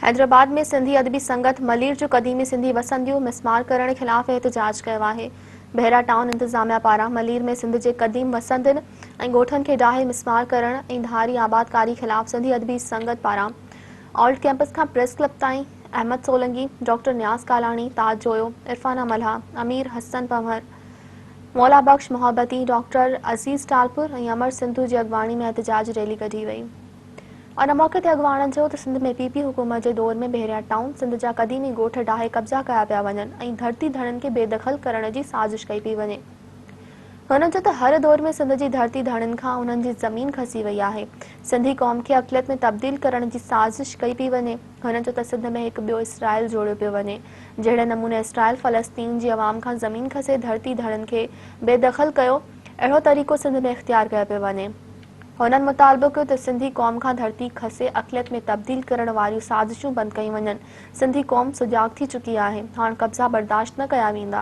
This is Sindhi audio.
حيدرآباد ۾ سنڌي ادبي سنگت ملير جون قديمي سنڌي وسنديون مسمار ڪرڻ خلاف احتجاج ڪيو آهي. بحريا ٽائون انتظاميا پاران ملير ۾ سنڌ جي قديم وسندين ۽ ڳوٺن کي ڊاهي مسمار ڪرڻ ۽ ڌاري آبادڪاري خلاف سنڌي ادبي سنگت پاران آلٽ ڪئمپس کان پريس ڪلب تائين احمد سولنگي، ڊاڪٽر نياز ڪالاڻي، تاج جويو، عرفانه ملاح، امير حسن پنهور، مولا بخش محبتي، ڊاڪٽر عزيز ٽالپر ۽ امر سنڌو جي اڳواڻي ۾ احتجاج ريلي ڪڍي وئي. ان موقعي تي اڳواڻن چيو ته سنڌ ۾ پي پي حڪومت جي دور ۾ بحريا ٽائون سنڌ جا قديمي ڳوٺ ڊاهي قبضا ڪيا پيا وڃن ۽ ڌرتي ڌڻين کي بي دخل ڪرڻ جي سازش ڪئي پئي وڃي. هنن چيو ته هر دور ۾ سنڌ جي ڌرتي ڌڻين کان انهن جي زمين کسي وئي آهي. سنڌي قوم کي اقليت ۾ تبديل ڪرڻ جي سازش ڪئي پئي وڃي. هنن چيو ته سنڌ ۾ هڪ ٻيو اسرائيل جوڙيو پيو وڃي. جهڙي نموني اسرائيل فلسطين جي عوام کان زمين کسي ڌرتي ڌڻين کي بي دخل ڪيو، اهڙو طريقو سنڌ ۾ اختيار ڪيو پيو وڃي. هنن مطالبو ڪيو ته سنڌي قوم کان ڌرتي کسي اقليت ۾ تبديل ڪرڻ واريون سازشون بند ڪيون وڃن، سنڌي قوم سجاڳ ٿي چڪي آهي، هاڻ قبضا برداشت نه ڪيا ويندا.